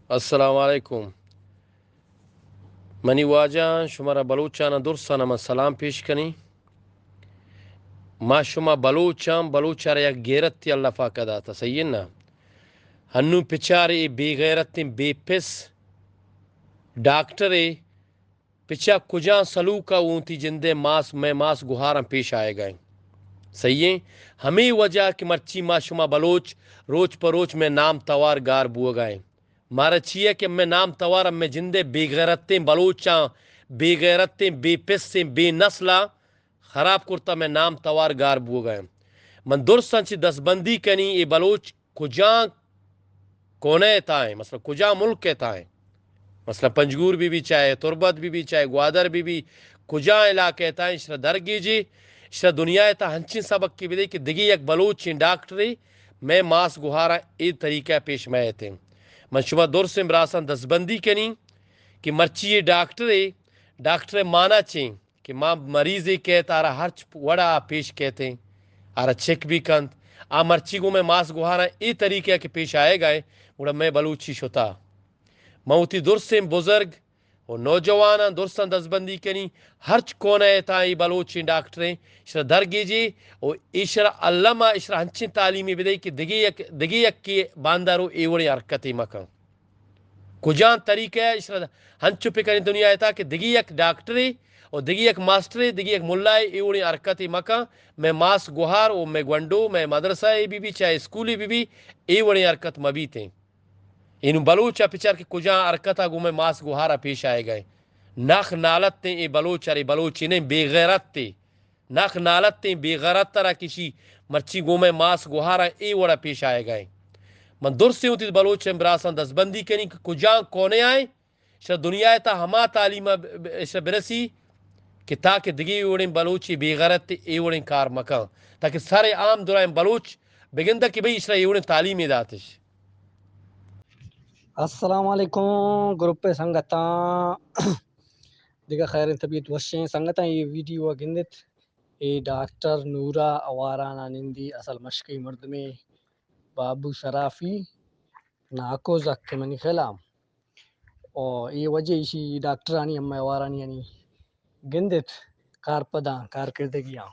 السلام علیکم۔ منی واجہاں، شمارا بلوچاناں درساناں من سلام پیش کنیں۔ ما شما بلوچاں، بلوچ ءَ را یک غیرتے اللہ پاک ءَ داتا، صحیح ہے نا؟ ہنوں پچارے اے بے غیرتیں بے پس ڈاکٹرے پچا کجام سلوک ءَ اوں وتی جندے ماس، مئے ماس گہاراں پیش آیگ ءَ ایں۔ صحیح ایں؟ ہمے وجہ کہ مرچی ما شما بلوچ روچ پہ روچ مئے نام توار گار بوگ ءَ ایں۔ مارا چی ءَ کہ مئے نام توار ءَ مئے جندے بے غیرتیں بلوچاں، بے غیرتیں، بے پسیں، بے نسلاں خراب کرتا، مئے نام توار گار بوگ ءَ ایں۔ من درساں چہ دستبندی کنیں، اے بلوچ کجام کونے ءِ تہا ایں، مثلاً کجام ملک ءِ تہا ایں، مثلاً پنجگور بہ بی، چاہے تربت بہ بی، چاہے گوادر بہ بی، کجام علاقہ ءِ تہا ایں، اشرا درگیجے، اشرا دنیا ءِ تہا ہنچیں سبقے بدے کہ دگہ یک بلوچیں ڈاکٹرے مئے ماس گہاراں اے طریقہ ءَ پیش مہ ایتیں۔ من شما درسیں براساں دستبندی کنیں کہ مرچی اے ڈاکٹرے، ڈاکٹر ءِ مانا چیں؟ کہ ما مریضے کیت، آرا ہرچ وڑا پیش کیتیں، آرا چیک بھی کنت۔ آ مرچی گوں مئے ماس گہاراں اے طریقہ کہ پیش آیگ ءَ ایں، گڑا مئے بلوچی شتا۔ من وتی درسیں بزرگ و نوجواناں درساں دستبندی کنیں، ہرچ کونے ءِ تہا اے بلوچیں ڈاکٹریں، اشرا درگیجے و اشرا الما اشرا ہنچیں تعلیمے بدئے کہ دگہ یک، دگہ یکے باندارو اے وڑیں حرکتے مکن۔ کجام طریقہ ءَ اشرا ہنچو پکریں دنیا ءِ تہا کہ دگہ یک ڈاکٹرے و دگہ یک ماسٹرے، دگہ یک ملائے اے وڑیں حرکتے مکن، مئے ماس گہار و مئے گونڈو، مئے مدرسہ ءَ بہ بی، چاہے اسکولے بہ بی، اے وڑیں حرکت مہ بیتیں۔ اینوں بلوچ ءَ پچار کہ کجام حرکت ءَ گوں مئے ماس گہار ءَ پیش آیگ ءَ ایں۔ نخ نالتیں اے بلوچ ءَ، اے بلوچے نہ، بے غیرتے۔ نخ نالتیں بے غیرت ءَ را کشی، مرچی گوں مئے ماس گہاراں اے وڑا پیش آیگ ءَ ایں۔ من درسیں وتی بلوچیں براساں دستبندی کنیں کہ کجام کونے ءَ ایں، اشرا دنیا ءِ تہا ہما تعلیم ءَ ب-، ب-، اشرا برسی کہ تاکہ دگہ اے وڑیں بلوچے بے غیرت اے وڑیں کار مکن، تاکہ سر عام درائیں بلوچ بگندہ کہ بھئی اشرا اے وڑیں تعلیمے داتش۔ السلام علیکم گروپ ءِ سنگتاں، دگہ خیریں طبیعت وشیں سنگتاں، اے ویڈیو ءَ گندت۔ اے ڈاکٹر نورا آواران ءَ نندی، اصل مشکئی مردمے، بابو شرافی ناکو زک منی خیال ءَ۔ او اے وجہ ایشی ڈاکٹرانی ہم آوارانی یعنی گندت کارپداں، کارکردگیاں۔